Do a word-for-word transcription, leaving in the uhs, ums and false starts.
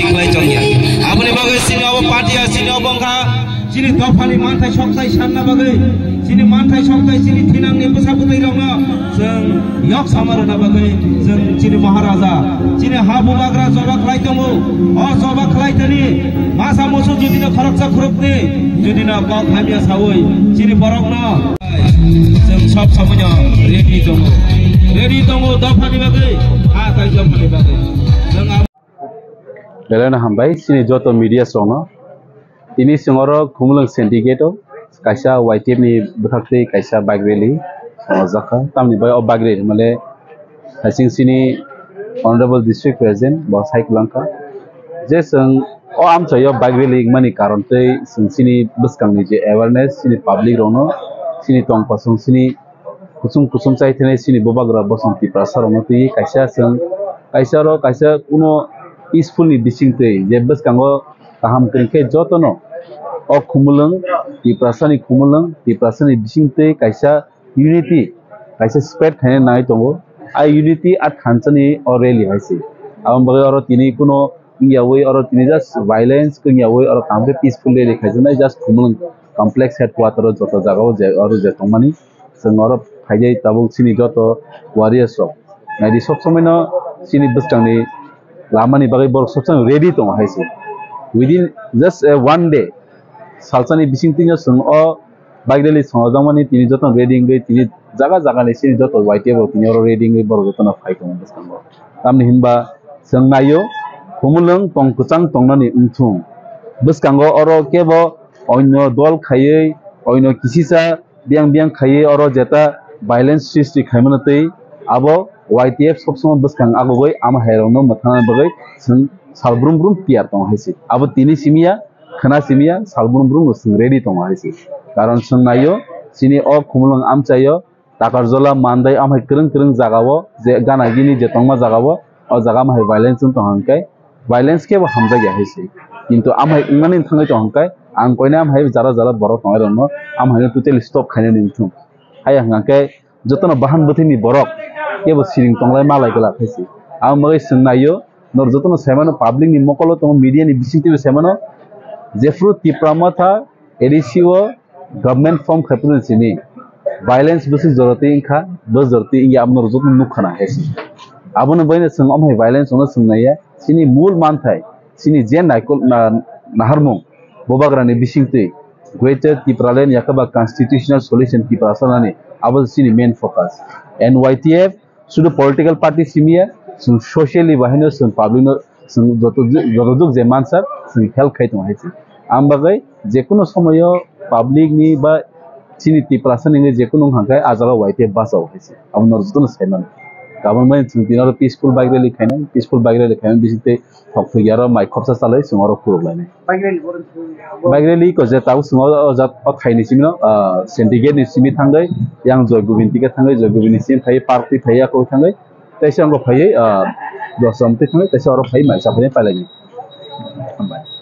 Khlai chongya. Aboni bagwi chini obo party ya, chini obo wngkha chini dophani manthai sokthai sanna bagwi, chini manthai sokthai, chini thinangni bwsa bwtwi rokno chwng yok sama rwna bagwi chwng chini Maharaja, chini ha bubagra choba khlai tongo. O choba khlai thani masa musu judino khoroksa khoroknwi judino kok hamya sawi chini borokno chwng sob somoino ready tongo, ready tongo dophani bagwi, ha tai dophani bagwi. Chwng Belai no hambai chini joto media rokno. Tini chwng oro Khumulwng syndicate o kaisa Y T F ni bwkhaktwi kaisa bike rally songjakha. Tamni bai o bike rally hwnmale hasing chini Honorable District President bo sai kwlangkha je chwng o amchaio bike rally wngmani karon tei chwng chini bwskangni je awareness chini public rokno chini tong kosong chini kusum kusum chai thani chini bubagra bosong Tiprasa rokno twi kaisa chwng kaisa ro kaisa kuno peaceful ni bising twi je bwskango kaham kwrwng khe jotono o Khumulwng Tiprasa ni Khumulwng Tiprasa ni bising twi kaisa unity kaisa spread khaina nai tongo. A unity a thansa ni o rally hai se. Aboni bagwi oro tini kuno wngya wi oro tini just violence wngya wi oro kaham khe peaceful rally khaijaknai just Khumulwng complex headquarter o joto jaga o je oro je tongmani. Chwng oro phaijai tabuk chini joto warriors rok. Naidi sob somoi no chini bwskang ni lama ni bagwi borok sob somoi ready tongo hai se. Within just a one day, salsa ni bising twi no chwng o bike rally songjakmani tini joto ready wngwi tini jaga jaga ni chini joto Y T F rok tini oro ready wngwi borok joto no phai tongo bwskango. Tamni hinba chwng naio Khumulwng tong kwchang tongnani wngthung. Bwskango oro kebo onyo dol khaiwi onyo kisisa biyang biyang khaiwi oro jeta violence sristi khaimano tei abo Y T F sob somoi bwskang agugwi ama hai rokno mwthangna bagwi chwng sal brum brum tiyar tongo hai se. Abo tini simi ya, khwna simi ya, sal brum brum no chwng ready tongo hai se. Karon chwng naio chini o Khumulwng amchaio Takarjola, Mandai, amhai kwrwng kwrwng jagao je gana gini je tongma jagao o jaga amhai violence wng tong hwnkhe violence khe bo hamjakya hai se. Kintu amhai wngmani thangwi tong hwnkhe ang koine amhai jara jara borok tongnai rokno amhaino totally stop khainani wngthung. Haiya hwnkhe jotono bahan bwthwini borok kebo siring tonglai malai glak hai se. Ang bagwi chwng naio nor jotono saimano public ni mokolo tongo media ni bisingtwi saimano jephru Tipra Motha A D C o government form khai phuru simi violence bwswk joroti wngkha, bo joroti wngya abono rwjak nukha na hai se. Abono baino chwng omo hai violence ono chwng naiya, chini mul manthai, chini je naikol na-, naharmung, bubagrani bisingtwi Greater Tipraland yakaba constitutional solution Tiprasa nani, abo chini main focus. And Y T F sudu political party simiya, chwng socially bahaino chwng public no chwng joto ju-, joto juk je mansa chwng help khai tongo hai se. Ang bagwi jekunu somoyo public ni ba chini Tiprasa ni jekunu wngkha khe ah jaga Y T F bachao hai se. Abo norok jotono sai mano. Kabang bai chwng tini oro peaceful bike rally khainai, peaceful bike rally khainai bising tei thok thok yaro mai khopsa chalai chwng oro khuluk lainai. Bike rally ko je tabuk chwng o, o jat o thai ni simi no, ah, syndicate ni simi thangwi yang Joy Govind tike thangwi Joy Govind ni simi phai park twi phai ya koi thangwi. Teisa wngkha phaiwi, ah, dosam twi thangwi teisa oro phai mai chaphai pailai. Hambai.